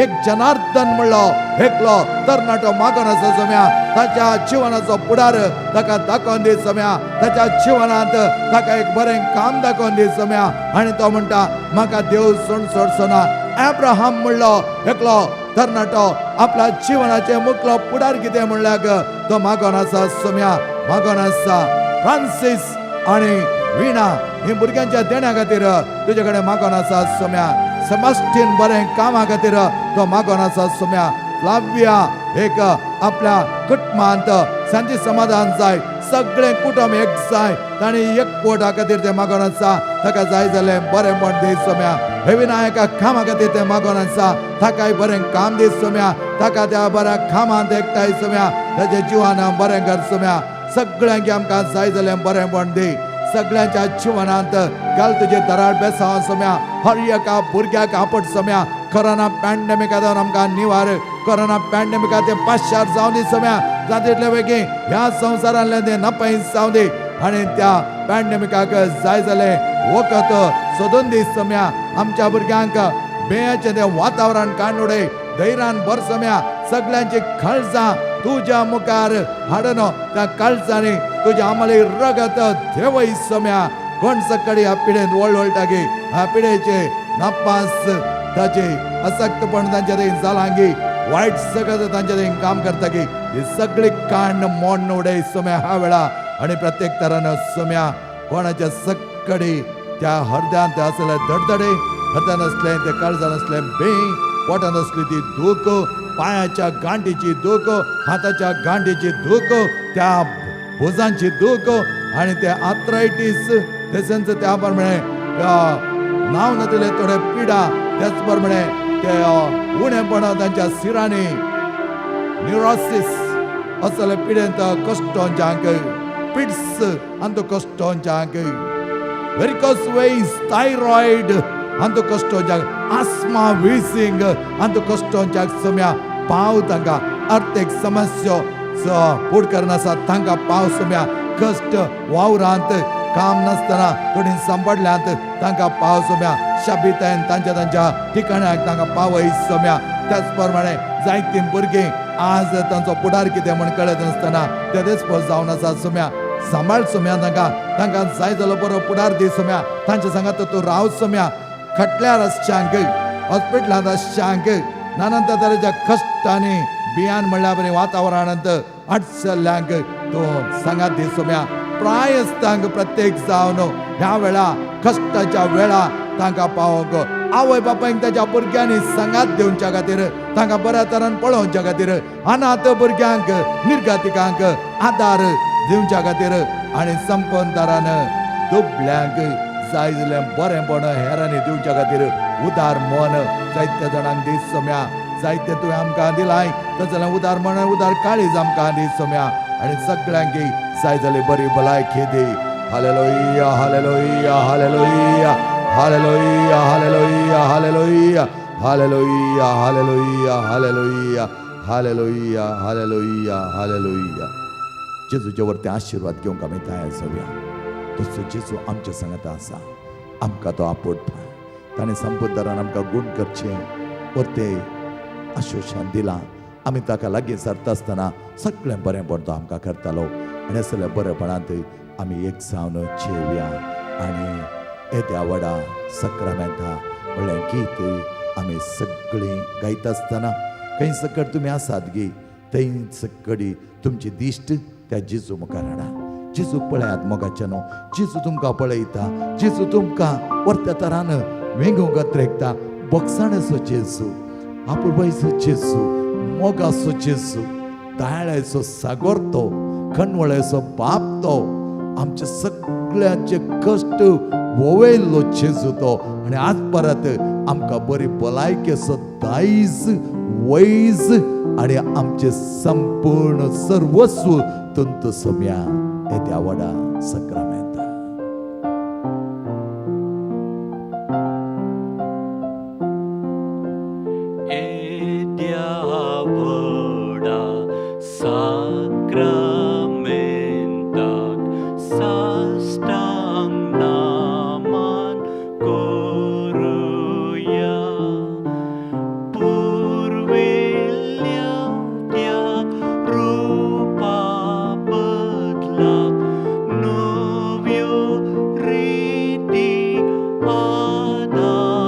एक जनार्दन म्हणलो एकलो तरणाटो मागोन आसा सम्या. ताच्या जिवनाचो पुडार ताका दाखोवन दी सम्या. ताच्या जिवनांत ताका एक बरें काम दाखोवन दी सम्या. आनी तो म्हणटा म्हाका देव सोड सोडचो ना. एब्राहम म्हणलो एकलो तरणाटो आपल्या जिवनाचे मुखलो पुडार कितें म्हणल्यार तो मागोन आसा सम्या, मागोन आसा. फ्रांसीस आनी वीणा ही भुरग्यांच्या देण्या खातीर तुजे कडेन मागोन आसा सोम्या. सेबास्टियन बरें कामा खातीर तो मागोन आसा सोम्या. फ्लाविया एक आपल्या कुटुंबांत शांती समाधान जाय, सगळें कुटुंब एक जाय, ताणी एकवटा खातीर तें मागोन आसा. ताका जाय जालें बरेंपण दी सोम्या. हे विनायका कामा खातीर तें मागोन आसा. ताकाय बरें काम दी सोम्या. ताका त्या बऱ्या कामांत एकठांय सोम्या. ताच्या जिवान बरें कर सोम्या. सगळ्यांक आमकां जाय जालें बरेंपण दी. सगळ्यांच्या जिवनांत घाल तुजे दराळ बेसांव सोम्या. हर एका भुरग्याक आपट सोम्या. कोरोना पॅन्डेमिका जावन आमकां निवार, कोरोना पॅन्डेमिका ते पाशार जावन दी सोम्या. जाता बेगीन ह्या संवसारांतलें तें नपैस जावं दी आनी त्या पॅन्डेमिकाक जाय जालें वखद सोदून दी सोम्या. आमच्या भुरग्यांक बेयाचें तें वातावरण काडून उडय, धैर्यान भर सोम्या. सगळ्यांची काळजां तुज्या मुखार हाडून त्या काळजांनी तुज्या आमले रगत देवय सोम्या. कोण सकाळी ह्या पिढेन वळवळटा गे, ह्या पिढेचे नापास ताचे असक्तपण तांच्या थंय जालां गे, वायट सगळं तांच्या थंय काम करता गे, ही सगळी कांड मोड उडय सोम्या ह्या वेळा. आनी प्रत्येक तरान सोम्या कोणाच्या सकाळी त्या हृदयांत आसले धडधडे, हृदयान आसलें ते काळजान आसलें बें, पोटान आसली ती दूख, पायाच्या गांठीची दूख, हाताच्या गांठीची दूख, त्या भुजांची दूख आनी ते आर्थरायटीस, तशेंच त्या प्रमाणे नांव नातिल्ले थोडे पिडा, त्याच प्रमाणे ते उणेपणा तांच्या सिरांनी न्युरोसिस असले पिडेंत कश्टोंच्यांक, पिट्स अंत कश्टोंच्यांक, वेरिकोस वेन्स, थायरॉयड अंत कश्टोंच्यांक, आस्मा, विसिंग अंत कश्टोंच्यांक सोम्या पाव. तांकां अर्थीक समस्या पुडकरण आसा तांकां पाव सोम्या. कश्ट वावरांत काम नासतना थोडी सांपडल्यांत तांकां पाव सोम्या. शाबितायन तांच्या तांच्या ठिकाणाक तांकां पावय सोम्या. त्याच प्रमाणे जायतीं भुरगीं आज तांचो पुडार कितें म्हण कळत नासतना ते देसपो जावन आसा सोम्या. सांबाळ सोम्या तांकां, तांकां जाय जालो बरो पुडार दी सोम्या. तांच्या सांगात तूं राव सोम्या. खटल्यार आसच्यांक, हॉस्पिटलांत आसच्यांक, नाना तरेच्या कश्टांनी बियान म्हणल्यार बरें वातावरणांत अडचल्ल्यांक तूं सांगात दी सोम्या. प्रायस्तांक प्रत्येक जावन ह्या वेळा कश्टाच्या वेळा तांकां पावोवंक, आवय बापायक ताच्या भुरग्यांनी सांगात दिवच्या खातीर, तांकां बऱ्या तरान पळोवच्या खातीर, अनाथ भुरग्यांक निर्गतिकांक आदार दिवच्या खातीर आनी संपंदारान दुबल्यांक जाय जाल्यार बरेंपण हेरांनी दिवच्या खातीर उदार मन जायत्या जाणांक दी सोम्या. जायते तुवें आमकां दिलाय तशें जाल्यार उदार मन उदार काळीज आमकां दी सोम्या. आनी सगळ्यांक जाय जाल्यार बरी भलायकी दी. Hallelujah, hallelujah, hallelujah, hallelujah, hallelujah, hallelujah, hallelujah, hallelujah, hallelujah, hallelujah, hallelujah, hallelujah. जेजूच्या वरती आशिर्वाद घेवंक आमी तयार जावया. तसो जेजू आमच्या सांगाता आसा, आमकां तो आपोडटा. ताणें संपदारान आमकां गूण करचें परते आश्वासन दिलां. आमी ताका लागीं सरता आसतना सगळें बरेंपण तो आमकां करतालो आनी असल्या बरेपणांत आमी एक जावन जेवया. आनी येद्या व्हडा सक्रामेंता म्हणलें गीत आमी सगळीं गायता आसतना खंय सकट तुमी आसात गी थंय सकडी तुमची दिश्ट त्या जेजू मुखार हाडा. जेजूक पळयात मोगाच्या न्हू, जेजू तुमकां पळयता. जेजू तुमकां परत्या तरान वेंगोवंक अत्रेकता. बोगसाण्याचो जेजू, आपुलबायचो जेजू, मोगाचो जेजू, दयाळाचो सागोर तो, खणवळ्याचो बाप तो, आमचे सगळ्यांचे कश्ट वोवयल्लो जेजू तो. आनी आज परत आमकां बरी भलायकेचो दायज वैज आनी आमचें संपूर्ण सर्वस्व तुंत सोम्या येद्या व्हडा सक्रामेंता. येद्या व्हडा साक्रामेंताक साश्टांग नमन करुया. पुर्विल्ल्या त्या रुपा बदलाक नव्यो रिती आदारया.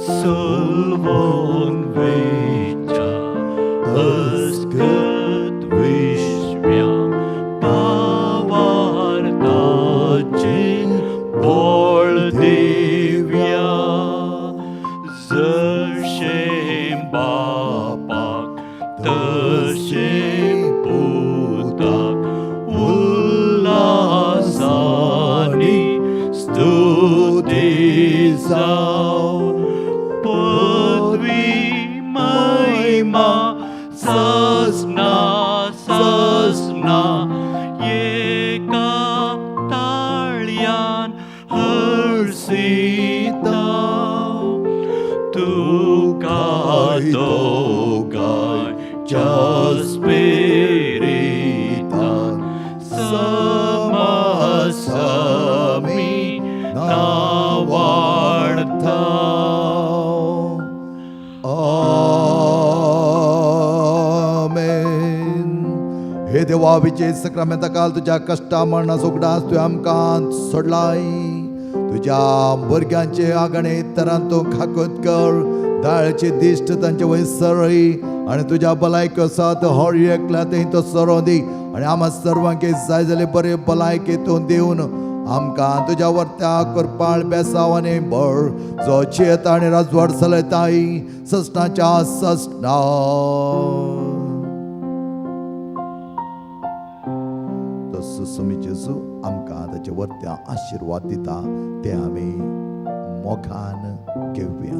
सलवोन वेच्या अस्कत विश्व्यांक पावार्ताचें बळ दिव्या. जशें बापाक तशें पुताक उल्हासांनी स्तुती जावं. पदवी महिमा सासना सासना एका ताळयान हर्षिता. तुका दोगांयच्या स्पिरितान समासमी नावाडता. आमेन. हे देवा, विजय सक्रामेंता काल तुज्या कश्टा मरणाचो उगडास तुवें आमकां सोडलाय. तुज्या भुरग्यांचे आगणे तरान तूं खाकत कर, दाळाची दिश्ट तांचे वयर सरय आनी तुज्या भलायके साथ हर एकल्या थंय तो सरों दी. आनी आमा सर्वांक जाय जाल्यार बरे भलायके तूं दिवन आमकां तुज्या वर्त्या कृपाळ बेसाव आनी बळ जो चेत आनी राजवाड चलयताय ससनाच्या ससना. तसो समी जेजू आमकां ताचे वर्त्या आशिर्वाद दिता ते आमी मोगान घेवया.